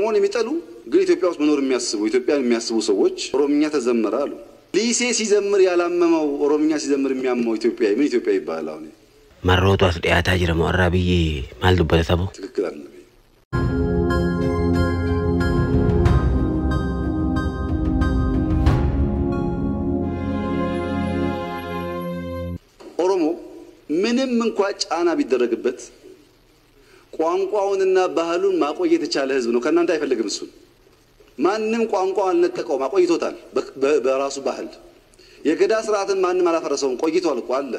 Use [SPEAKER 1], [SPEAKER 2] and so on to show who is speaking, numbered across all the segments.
[SPEAKER 1] ኦሮሞን የሚጠሉ ግን ኢትዮጵያ ውስጥ መኖር የሚያስቡ ኢትዮጵያን የሚያስቡ ሰዎች ኦሮምኛ ተዘመረ አሉ። ሊሴ ሲዘምር ያላመመው ኦሮምኛ ሲዘምር የሚያመው ኢትዮጵያዊ ምን ኢትዮጵያ ይባላል? አሁን
[SPEAKER 2] Marrootu as dhiyaataa jira moo har'a Abiyyi maal dubbata saboo?
[SPEAKER 1] ትክክል አይደለም። ኦሮሞ ምንም እንኳ ጫና ቢደረግበት ቋንቋውንና ባህሉን ማቆየት የቻለ ሕዝብ ነው። ከእናንተ አይፈልግም። እሱን ማንም ቋንቋው አልነጠቀውም፣ አቆይቶታል በራሱ ባህል። የገዳ ስርዓትን ማንም አላፈረሰውም፣ ቆይቷል እኮ አለ።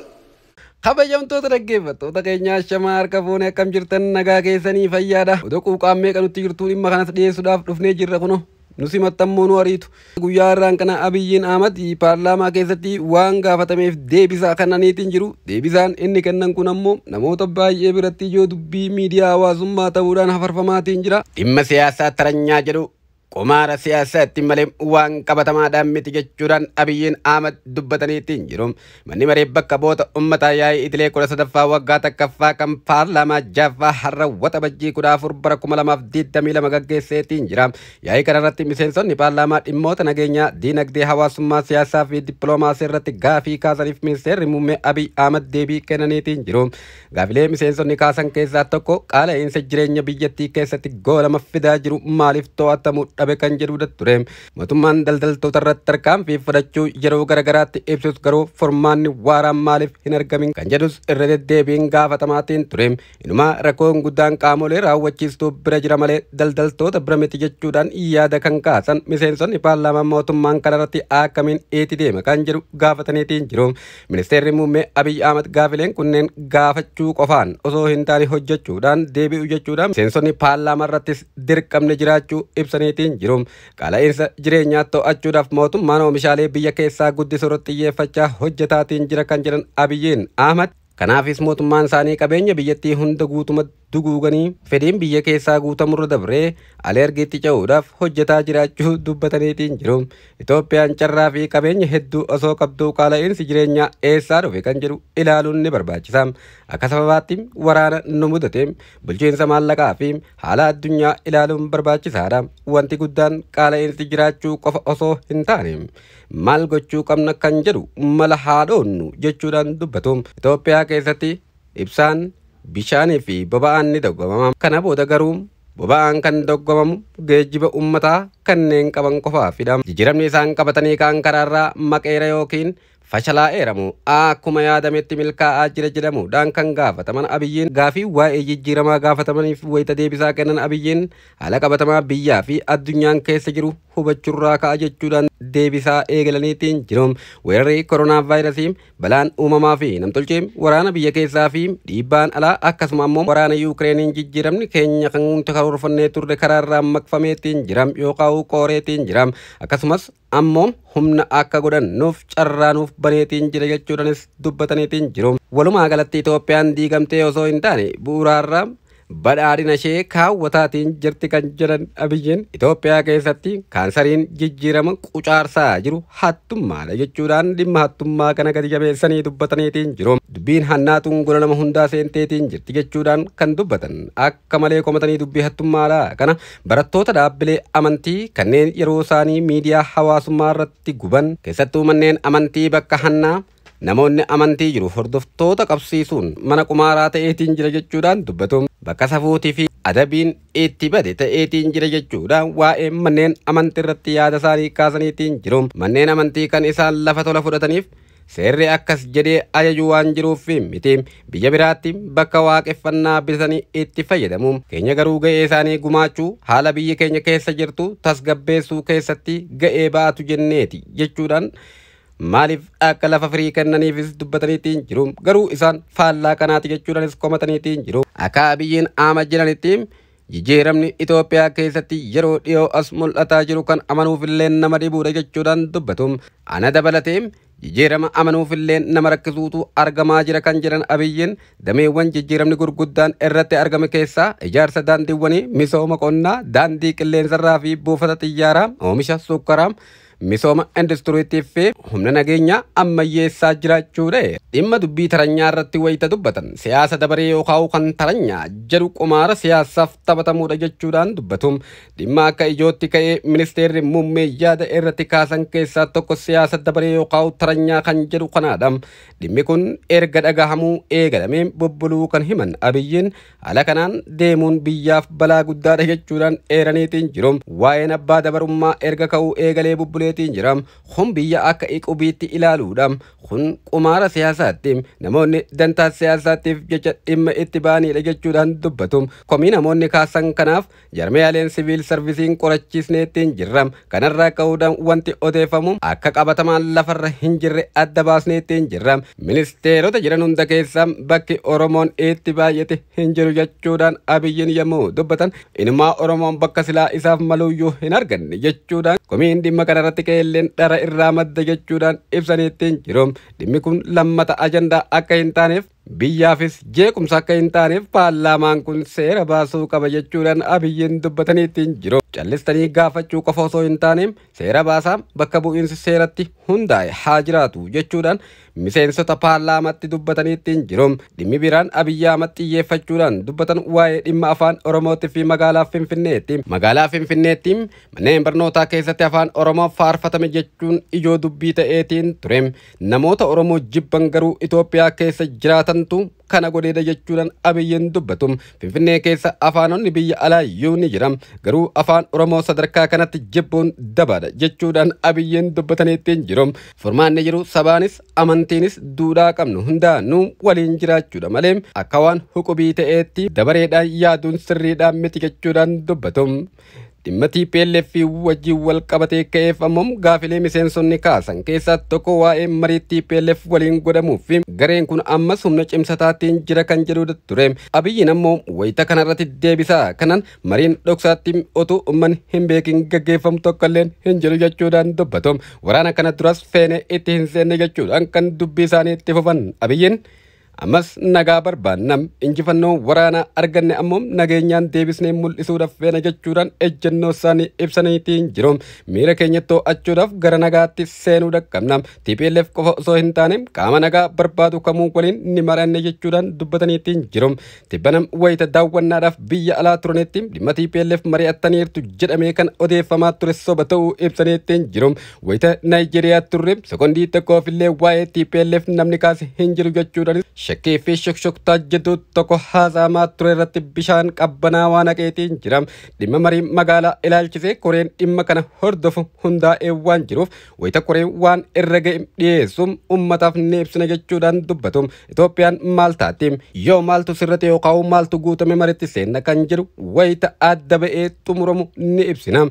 [SPEAKER 3] Kabajamtoota dhaggeeffattoota keenyaa shamaa harka fuunee akkam jirtan nagaa keessanii fayyaadha. Odoo quuqaammee qanutti jirtuu dhimma kanas dhiyeessuudhaaf dhufnee jirra kuno. Nu simattammoo nu ariitu. Guyyaa har'aan kana Abiyyiin Ahmad paarlaamaa keessatti waan gaafatameef deebisaa kennaniitiin jiru. Deebisaan inni kennan kun ammoo namoota baay'ee biratti ijoo dubbii miidiyaa hawaasummaa ta'uudhaan hafarfamaatiin jira.
[SPEAKER 2] Dhimma siyaasaa taranyaa jedhu qumaara siyaasaatti malee waan qabatamaadhaan miti jechuudhaan Abiyyiin Ahmad dubbataniitiin jiru. Manni maree bakka bu'oota uummataa yaa'ii idilee 13ffaa waggaa 1ffaa kan paarlaamaa 6ffaa har'a Waxabajjii 14 bara 2022 gaggeesseetiin jira. Yaa'ii kanarratti miseensonni paarlaamaa dhimmoota nageenyaa, diinagdee, hawaasummaa, siyaasaa fi dippiloomaasii irratti gaafii kaasaniif ministeerri muummee Abiy Ahmad deebii kennaniitiin jiru. Gaafilee miseensonni kaasan keessaa tokko qaala'insa jireenya biyyattii keessatti goolama fidaa jiru maaliif to'atamuu dhabe kan jedhudha ture. Mootummaan daldaltoota irratti tarkaanfii fudhachuu yeroo garagaraatti ibsus garuu furmaanni waaraan maaliif hin argamin kan jedhus irra deddeebiin gaafatamaatiin ture. Inumaa rakkoon guddaan qaamolee raawwachiistuu bira jira malee daldaltoota bira miti jechuudhaan yaada kan kaasan miseensonni paarlaamaa mootummaan kanarratti akkamiin itti deema kan jedhu gaafataniitiin jiru. Ministeerri muummee Abiy Ahmad gaafileen kunneen gaafachuu qofaan osoo hin taane hojjechuudhaan deebi'u jechuudhaan miseensonni paarlaamaa irrattis dirqamni jiraachuu ibsaniitiin jiru. Qaala'insa jireenyaa to'achuudhaaf mootummaan oomishaalee biyya keessaa guddisuu irratti xiyyeeffachaa hojjetaatiin jira kan jedhan Abiyyiin Ahmad. Kanaafis mootummaan isaanii qabeenya biyyattii hunda guutuma duguuganii fedhiin biyya keessaa guutamurra dabree alergiitti ce'uudhaaf hojjetaa jiraachuu dubbataniitiin jiru. Itoophiyaan carraa fi qabeenya hedduu osoo qabduu qaala'insi jireenyaa eessaa dhufe kan jedhu ilaaluun ni barbaachisa. Akka sababaatti waraana nu mudate bulchiinsa maallaqaa fi haala addunyaa ilaaluun barbaachisaadha. Wanti guddaan qaala'insi jiraachuu qofa osoo hin taane maal gochuu qabna kan jedhu mala haa dhoonnu jechuudhaan dubbatu. Itoophiyaa keessatti ibsaan, bishaanii fi boba'aan ni doggomama. Kana booda garuu boba'aan kan doggomamu geejjiba uummataa kanneen qaban qofaafidha. Jijjiiramni isaan qabatanii ka'an karaarraa maqeera yookiin fashalaa'eeramu akkuma yaadametti milkaa'aa jira jedhamuudhaan kan gaafataman Abiyyiin gaafii waa'ee jijjiiramaa gaafatamaniif wayita deebisaa kennan Abiyyiin haala qabatamaa biyyaa fi addunyaan keessa jiru hubachuurraa ka'a jechuudhaan deebisaa eegalaniitiin jiru. Weerarri koronaa vaayirasii, balaan uumamaa fi namtolchee, waraana biyya keessaa fi dhiibbaan alaa akkasuma ammoo waraana Yuukireeniin jijjiiramni keenya kan karoorfannee turre karaarraa maqfameetiin jira yookaan qooreetiin jira. Akkasumas ammoo humna akka godhannuuf carraa nuuf baneetiin jira jechuudhaanis dubbataniitiin jiru. Walumaa galatti Itoophiyaan diigamtee osoo hin taane bu'uuraarraa badhaadhina ishee kaawwataatiin jirti kan jedhan Abiyyiin Itoophiyaa keessatti kaansariin jijjiirama qucaarsaa jiru hattummaadha jechuudhaan dhimma hattummaa kana gadi jabeessanii dubbataniitiin jiru. Dubbiin hannaatuun gola nama hundaa seenteetiin jirti jechuudhaan kan dubbatan akka malee komatanii dubbii hattummaadha kana barattoota dhaabbilee amantii kanneen yeroo isaanii miidiyaa hawaasummaa irratti guban keessattuu manneen amantii bakka hannaa namoonni amantii jiru hordoftoota qabsiisuun mana qumaaraa ta'eetiin jira jechuudhaan dubbatu. Bakka safuutii fi adabiin itti bade ta'eetiin jira jechuudhaan waa'ee manneen amantii irratti yaada isaanii kaasaniitiin jiru. Manneen amantii kan isaan lafa tola fudhataniif seerri akkas jedhee ajaju waan jiruuf miti. Biyya biraatti bakka waaqeffannaa bitatanii itti fayyadamu. Keenya garuu ga'ee isaanii gumaachuu haala biyyi keenya keessa jirtu tasgabbeessuu keessatti ga'ee baatu jenneeti jechuudhaan maaliif akka lafa firii kennaniifis dubbataniitiin jiru. Garuu isaan faallaa kanaati jechuudhaanis komataniitiin jiru. Akka Abiyyiin Ahmad jedhanitti jijjiiramni Itoophiyaa keessatti yeroo dhiyoo as mul'ataa jiru kan amanuufillee nama dhibuudha jechuudhaan dubbatu. Ana dabalatee jijjiirama amanuufillee nama rakkisuutu argamaa jira kan jedhan Abiyyiin dameewwan jijjiiramni gurguddaan irratti argame keessaa ijaarsa daandiiwwanii, misooma qonnaa, daandii qilleensarraa fi buufata xiyyaaraa, oomisha sukkaraa, Misooma industiriitii fi humna nageenyaa ammayyeessaa jiraachuudha. Dhimma dubbii taranyaa irratti wayita dubbatan siyaasa dabaree yookaan kan taranyaa jedhu qumaara siyaasaaf taphatamuudha jechuudhaan dubbatu. Dhimma akka ijootti ka'ee ministeerri muummee yaada irratti kaasan keessaa tokko siyaasa dabaree yookaan taranyaa kan jedhu kanaadha. Dhimmi kun erga dhagahamuu eegalamee bubbuluu kan himan Abiyyiin haala kanaan deemuun biyyaaf balaa guddaadha jechuudhaan eeraniitiin jiru. Waa'een abbaa dabarummaa erga ka'uu eegalee bubbuleetiin jira. Kun biyya akka iqubiitti ilaaluudha. Kun qumaara siyaasaatti namoonni dantaa siyaasaatiif jecha dhimma itti ba'anidha jechuudhaan dubbatu. Komii namoonni kaasan kanaaf jarmiyaaleen siviil sarvisiin qorachiisneettiin jirra. Kanarraa ka'uudhaan wanti odeeffamu akka qabatamaan lafarra hin jirre adda baasneettiin jirra. Ministeerota jiran hunda keessa bakki Oromoon itti baay'ate hin jiru jechuudhaan Abiyyiin yommuu dubbatan inumaa Oromoon bakka silaa isaaf maluuyyuu hin arganne jechuudhaan komiin dhimma kanarratti ka'elleen dhara irraa madda jechuudhaan ibsaniittiin jiru. Dhimmi kun lammata ajandaa akka hin taaneef biyyaafis jeequmsa akka hin taaneef paarlaamaan kun seera baasuu qaba jechuudhaan Abiyyiin dubbataniittiin jiru. Callistanii gaafachuu qofa osoo hin taane seera baasaa bakka bu'iinsi seeratti hundaa'e haa jiraatu jechuudhaan miseensota paarlaamaatti dubbataniittiin jiru. Dhimmi biraan Abiyyi Ahmad xiyyeeffachuudhaan dubbatan waa'ee dhimma afaan Oromootii fi magaalaa Finfinneetti. Magaalaa Finfinneetti manneen barnootaa keessatti afaan Oromoo faarfatame jechuun ijoo dubbii ta'eetiin ture. Namoota Oromoo jibban garuu Itoophiyaa keessa jiraatantu kana godheedha jechuudhaan Abiyyiin dubbatu. Finfinnee keessa afaanonni biyya alaa iyyuu ni jira. Garuu afaan Oromoo sadarkaa kanatti jibbuun dabaadha jechuudhaan Abiyyiin dubbataniittiin jiru. Furmaanni jiru sabaanis amantiinis duudhaa qabnu hundaanuu waliin jiraachuudha malee akka waan huqubii ta'eetti dabareedhaan yaaduun sirriidhaan miti jechuudhaan dubbatu. Dhimma TPLF wajjin wal qabatee ka'eef ammoo gaafilee miseensonni kaasan keessaa tokko waa'ee marii TPLF waliin godhamuu fi gareen kun ammas humna cimsataatiin jira kan jedhudha ture. Abiyyiin ammoo wayita kanarratti deebisaa kanan mariin dhoksaatti utuu uummanni hin beekin gaggeeffamu tokkolleen hin jiru jechuudhaan dubbatu. Waraana kana duras feene itti hin seenne jechuudhaan kan dubbii isaanii itti fufan Abiyyiin ammas nagaa barbaannam injifannoo waraanaa arganne ammoo nageenyaan deebisnee mul'isuudhaaf feena jechuudhaan ejjennoo isaanii ibsaniitiin jiru. Miira keenya to'achuudhaaf gara nagaatti seenuu qabna. TPLF qofa osoo hin taane qaama nagaa barbaadu kamuu waliin ni maranne jechuudhaan dubbataniitiin jiru. Tibbanam wayita daawwannaadhaaf biyya alaa turanitti dhimma TPLF mari'attaniirtu jedhamee kan odeeffamaa ture soba ta'uu ibsaniitiin jiru. Wayita Naayijeeriyaa turre sekondii tokkoof illee waa'ee TPLF namni kaase hin jiru jechuudhaan shakkii fi shokshoktaa jedhu tokko haasa'amaa ture irratti bishaan qabbanaa waan haqeetiin jira. Dhimma marii magaalaa ilaalchisee koreen dhimma kana hordofu hundaa'ee waan jiruuf wayita koreen waan irra ga'e dhiyeessu uummataaf ni ibsina jechuudhaan dubbatu. Itoophiyaan maal taati? Yoo maaltu sirrate yookaan maaltu guutame maritti seenna kan jedhu wayita adda ba'ee xumuramu ni ibsina.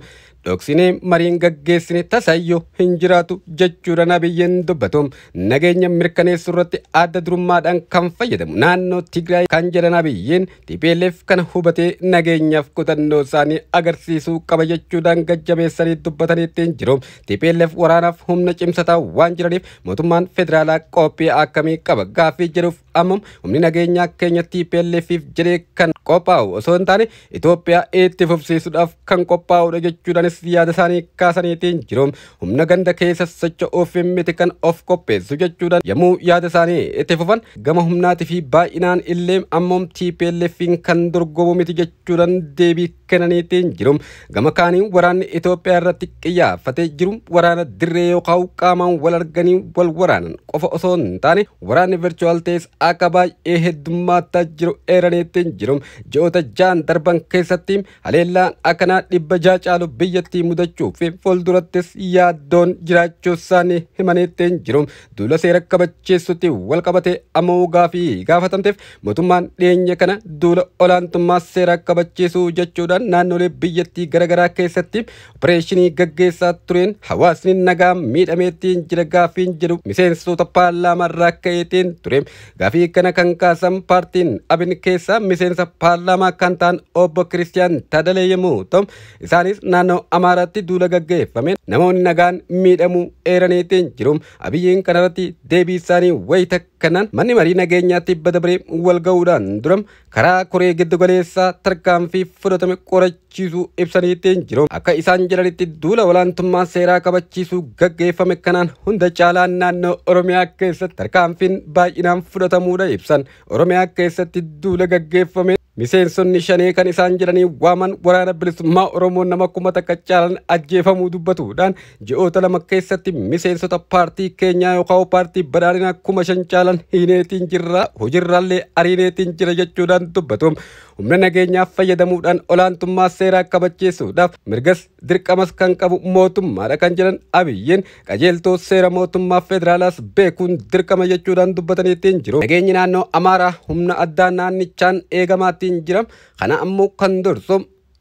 [SPEAKER 2] Dhoksinee mariin gaggeessine tasayyoo hin jiraatu jechuudhaan Abiyyiin dubbatu. Nageenya mirkaneessuu irratti adda durummaadhaan kan fayyadamu naannoo Tigraay kan jedhan Abiyyiin TPLF kana hubatee nageenyaaf kutannoo isaanii agarsiisuu qaba jechuudhaan gajjabeessanii dubbataniittiin jiru. TPLF waraanaaf humna cimsataa waan jiraniif mootummaan federaalaa qophii akkamii qaba gaaffii jedhuuf ammoo humni nageenyaa keenya TPLFif jedhee kan qophaa'u osoo hin taane Itoophiyaa itti fufsiisuudhaaf kan qophaa'udha jechuudhaanis yaada isaanii kaasaniitiin jiru. Humna ganda keessa socho'uuf miti kan of qopheessu jechuudhaan yommuu yaada isaanii itti fufan gama humnaatii fi baay'inaan illee ammoo TPLFin kan dorgomu miti jechuudhaan deebii kennaniitiin jiru. Gama kaaniin waraanni Itoophiyaa irratti xiyyeeffatee jiru waraana dirree yookaan qaamaan wal arganii wal waraanan qofa osoo hin taane waraanni virtual ta'es akka baay'ee heddummataa jiru eeraniitiin jiru. Ji'oota 6 darban keessatti haleellaan akkanaa 600 caalu biyyattii mudachuu fi fuuldurattis yaaddoon jiraachuu isaanii himaniitiin jiru. Duula seera kabachiisutti wal qabatee ammoo gaafii gaafatamteef mootummaan dhiyeenya kana duula olaantummaa seera kabachiisuu jechuudhaan naannolee biyyattii garaagaraa keessatti opereeshinii gaggeessaa tureen hawaasni nagaa miidhameetiin jira gaafiin jedhu miseensota paarlaamaa irraa ka'eetiin ture. Gaafii kana kan kaasan paartiin Abin keessaa miseensa paarlaamaa kan ta'an obbo Kiristiyaan Tadalee yommuu ta'u isaanis naannoo Amaaraatti duula gaggeeffame namoonni nagaan miidhamuu eeraniitiin jiru. Abiyyiin kanarratti deebii isaanii wayita kanaan manni marii nageenyaatti badabaree wal ga'uudhaan dura karaa koree giddu galeessaa tarkaanfii fudhatame qorachiisuu ibsaniitiin jiru. Akka isaan jedhanitti duula olaantummaa seeraa kabachiisuu gaggeeffame kanaan hunda caalaa naannoo Oromiyaa keessatti tarkaanfiin baay'inaan fudhatamuudha ibsan. Oromiyaa keessatti duula gaggeeffame miseensonni shanee kan isaan jedhanii waaman waraana bilisummaa Oromoo nama 1000 caalan ajjeefamuu dubbatuudhaan ji'oota 2 keessatti miseensota paartii keenyaa yookaan paartii badhaadhinaa 5,000 caalan hiineetiin jirra, hojiirraallee ariineetiin jira jechuudhaan dubbatu. Humna nageenyaa fayyadamuudhaan olaantummaa seeraa kabachiisuudhaaf mirgas dirqamas kan qabu mootummaadha kan jedhan Abiyyiin qajeeltoo seera mootummaa federaalaas beekuun dirqama jechuudhaan dubbataniitiin jiru. Nageenyi naannoo Amaaraa humna addaa naannichaan eegamaatiin jira. Kana ammoo kan dursu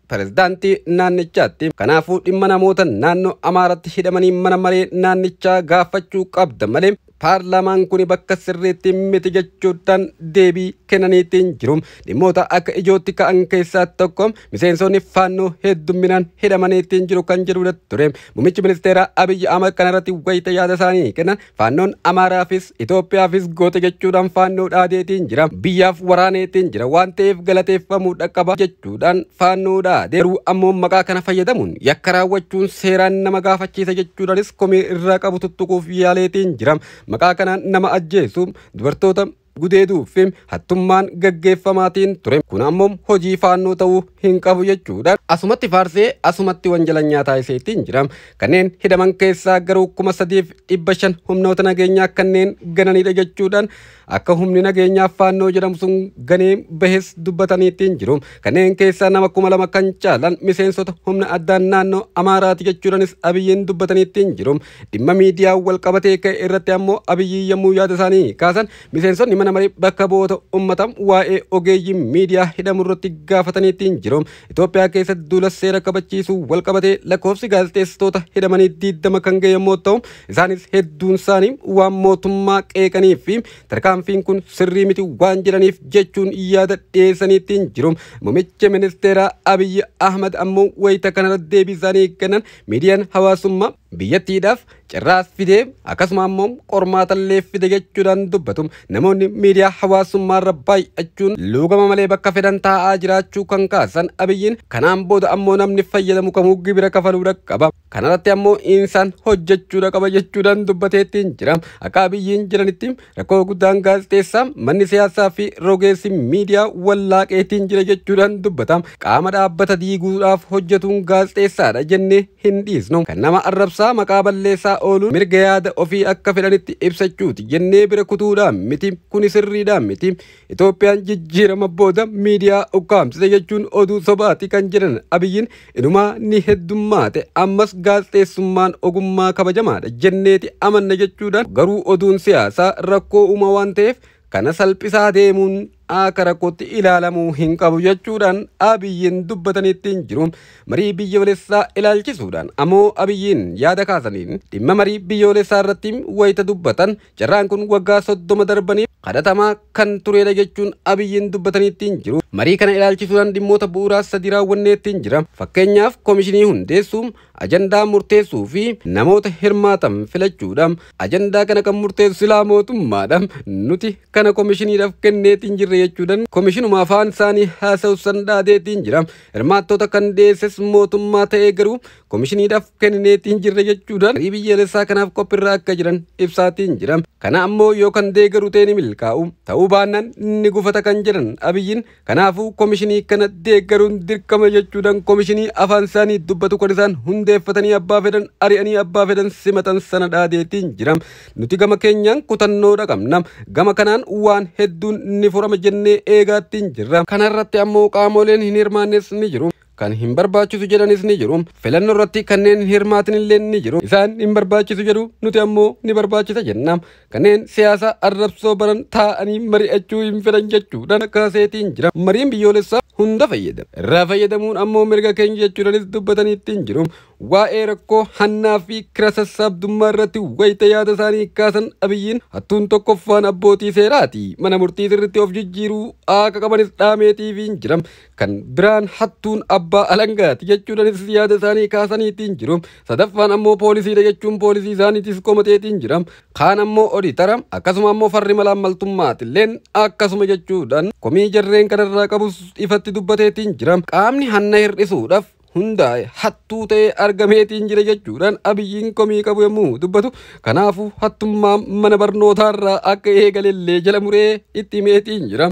[SPEAKER 2] pirezidaantii naannichaatti. Kanaafuu dhimma namoota naannoo Amaaraatti hidhamanii mana maree naannichaa gaafachuu qabda malee paarlaamaan kun bakka sirriitti miti jechuudhaan deebii kennaniitiin jiru. Dhimmoota akka ijootti ka'an keessaa tokko miseensonni faannoo heddumminaan hidhamaniitiin jiru kan jedhudha ture. Muummichi ministeeraa Abiyyi Ahmad kanarratti wayita yaada isaanii kennan faannoon Amaaraafis Itoophiyaafis goote jechuudhaan faannoo dhaadeetiin jira. Biyyaaf waraaneetiin jira waan ta'eef galateeffamuudha qaba jechuudhaan faannoo dhaadee garuu ammoo maqaa kana fayyadamuun yakka raawwachuun seeraan nama gaafachiisa jechuudhaanis komii irraa qabu tuttuquuf yaaleetiin jira. Maqaa kanaan nama ajjeesu dubartoota gudeeduu fi hattummaan gaggeeffamaatiin ture. Kun ammoo hojii faannoo ta'uu hin qabu jechuudhaan asumatti faarsee asumatti wanjalanyaa taasiseetiin jira. Kanneen hidhaman keessaa garuu 3,500 humnoota nageenyaa kanneen gananidha jechuudhaan akka humni nageenyaa faannoo jedhamu sun ganee bahes dubbataniitiin jiru. Kanneen keessaa nama 2,000 kan caalan miseensota humna addaa naannoo Amaaraati jechuudhaanis Abiyyiin dubbataniitiin jiru. Dhimma miidiyaa wal qabatee ka'e irratti ammoo Abiyyi yommuu yaada isaanii kaasan miseensonni mana maree bakka bu'oota uummataa waa'ee ogeeyyii miidiyaa hidhamu irratti gaafataniitiin jiru. Itoophiyaa keessatti duula seera kabachiisuu wal qabatee lakkoofsi gaazexeessitoota hidhamanii 20 kan ga'e yommuu ta'u isaanis hedduun isaanii waan mootummaa qeeqanii fi tarkaanfiin kun sirrii miti waan jedhaniif jechuun yaada dhiyeessaniitiin jiru. Muummichi ministeeraa Abiyyi Ahmad ammoo wayita kanarra deebii isaanii kennan miidiyaan hawaasummaa biyyattiidhaaf carraas fidee akkasuma ammoo qormaatallee fide jechuudhaan dubbatu. Namoonni miidiyaa hawaasummaarra baay'achuun luugama malee bakka fedhan taa'aa jiraachuu kan kaasan Abiyyiin kanaan booda ammoo namni fayyadamu kamuu gibira kafaluudha qaba. Kanarratti ammoo insaan hojjechuudha qaba jechuudhaan dubbateettiin jira. Akka Abiyyiin jiranitti rakkoo guddaan gaazexeessaa manni siyaasaa fi rogeessi miidiyaa wallaaqeetiin jira jechuudhaan dubbata. Qaama dhaabbata diiguudhaaf hojjetuun gaazexeessaadha jennee hin dhiisnu. Kan nama arrabsaa maqaa balleessaa ooluun mirga yaada ofii akka fedhanitti ibsachuuti jennee bira kutuudhaan miti. Kuni sirriidhaan miti. Itoophiyaan jijjiirama booda miidiyaa ukkaamsite jechuun oduu sobaati kan jedhan Abiyyiin inumaa ni heddummaate ammas gaazexeessummaan ogummaa kabajamaadha jenneeti amanna jechuudhaan garuu oduun siyaasaa rakkoo uuma waan ta'eef kana salphisaa deemuun akka rakkootti ilaalamuu hin qabu jechuudhaan Abiyyiin dubbataniittiin jiru. Marii biyyoolessaa ilaalchisuudhaan ammoo Abiyyiin yaada kaasaniin dhimma marii biyyoolessaa irratti wayita dubbatan carraan kun waggaa 30 darbanii kadhatamaa kan turedha jechuun Abiyyiin dubbataniittiin jiru. Marii kana ilaalchisuudhaan dhimmoota bu'uuraa 3 raawwanneettiin jira. Fakkeenyaaf koomishinii hundeessuu, ajandaa murteessuu fi namoota hirmaatan filachuudha. Ajandaa kana kan murteessu silaa mootummaadha. Nuti kana koomishiniidhaaf kenneetiin jirra jechuudhaan koomishinuma afaan isaanii haasa'u san dhaadeetiin jira. Hirmaattoota kan dhiyeesses mootummaa ta'ee garuu koomishiniidhaaf kenneetiin jirra jechuudhaan marii biyyoolessaa kanaaf qophiirra akka jiran ibsaatiin jira. Kana ammoo yoo kan deeggaru ta'e ni milkaa'u ta'uu baannaan ni gufata kan jedhan Abiyyiin kanaafuu koomishinii kana deeggaruun dirqama jechuudhaan koomishinii afaan isaanii dubbatu kan isaan hundeeffatanii abbaa fedhan ari'anii abbaa fedhan simatan sana dhaadeetiin jira. Nuti gama keenyaan kutannoodha qabna. Gama kanaan waan hedduun ni furama jennee eegaattiin jirra. Kanarratti ammoo qaamoleen hin hirmaannes ni jiru. Kan hin barbaachisu jedhanis ni jiru. Filannoo irratti kanneen hin hirmaatin illee ni jiru. Isaan hin barbaachisu jedhu nuti ammoo ni barbaachisa jenna. Kanneen siyaasa arrabsoo baran taa'anii mari'achuu hin fedhan jechuudhaan kaaseetiin jira. Mariin biyyoolessaa hunda fayyada. Irraa fayyadamuun ammoo mirga keenya jechuudhaanis dubbataniittiin jiru.
[SPEAKER 3] Waa'ee rakkoo hannaa fi kira sassaabdummaa irratti wayita yaada isaanii kaasan Abiyyiin hattuun tokkoffaan abbootii seeraati. Mana murtii sirriitti of jijjiiruu akka qabanis dhaameetiifiin jira. Kan biraan hattuun abbaa alangaati jechuudhaanis yaada isaanii kaasaniitiin jiru. Sadaffaan ammoo poolisiidha jechuun poolisii isaaniitis komateetiin jira. Kaan ammoo oditara, akkasuma ammoo farri malaammaltummaatilleen akkasuma jechuudhaan komii jarreen kanarraa qabus ifatti dubbateetiin jira. Qaamni hanna hir'isuudhaaf hundaa'e hattuu ta'ee argameetiin jira jechuudhaan Abiyyiin komii qabu yommuu dubbatu, kanaafuu hattummaa mana barnootaarraa akka eegalellee jala muree itti himeetiin jira.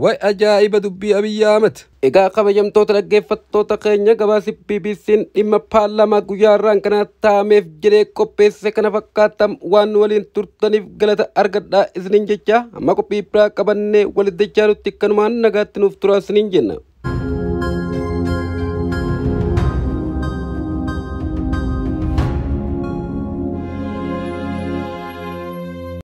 [SPEAKER 3] Way ajaa'iba dubbii Abiyyi Ahmed! Egaa kabajamtoota dhaggeeffattoota keenya, gabaasi BBC'n dhimma paarlaamaa guyyaa har'aan kana taa'ameef jedhee qopheesse kana fakkaatan. Waan waliin turtaniif galata argadhaa isiniin jecha, amma qophii biraa qabannee walitti dachaanutti kanumaan nagaatti nuuf turaa isiniin jenna.